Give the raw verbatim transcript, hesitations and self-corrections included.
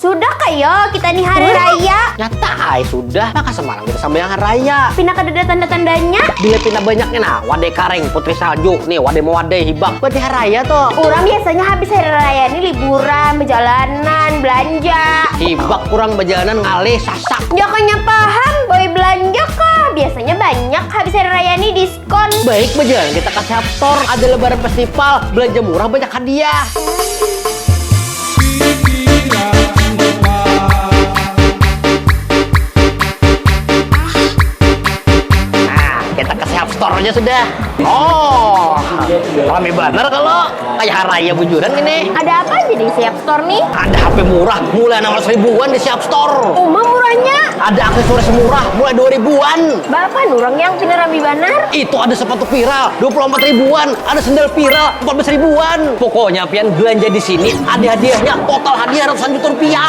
Sudah kayo kita nih hari raya. Nyata ai sudah, maka semalam kita sambayang hari raya. Pina kadada tanda-tandanya. Bila pina banyaknya nah, wadai karing, putri salju, nih wadai mewadai, hibak. Buat hari raya tuh. Orang biasanya habis hari raya nih liburan, bejalanan, belanja. Hibak kurang bejalanan ngalih sasak. Jokanya paham, boy belanja kah? Biasanya banyak habis hari raya nih di Kon. Baik bajalan kita ka Shop Store, ada lebaran festival, belanja murah banyak hadiah. Nah, kita ke Shop Store aja sudah. Oh, rame banget kalau kayak haraya bujuran ini. Ada apa aja di Shop Store nih? Ada H P murah, mulai enam ratus ribuan di Shop Store. Uma murahnya. Ada aksesoris murah, mulai dua ribuan. Bapak nurang yang pina rami banar. Itu ada sepatu viral, dua puluh empat ribuan. Ada sendal viral, empat belas ribuan. Pokoknya pian belanja di sini, ada hadiahnya. Total hadiah ratusan juta rupiah.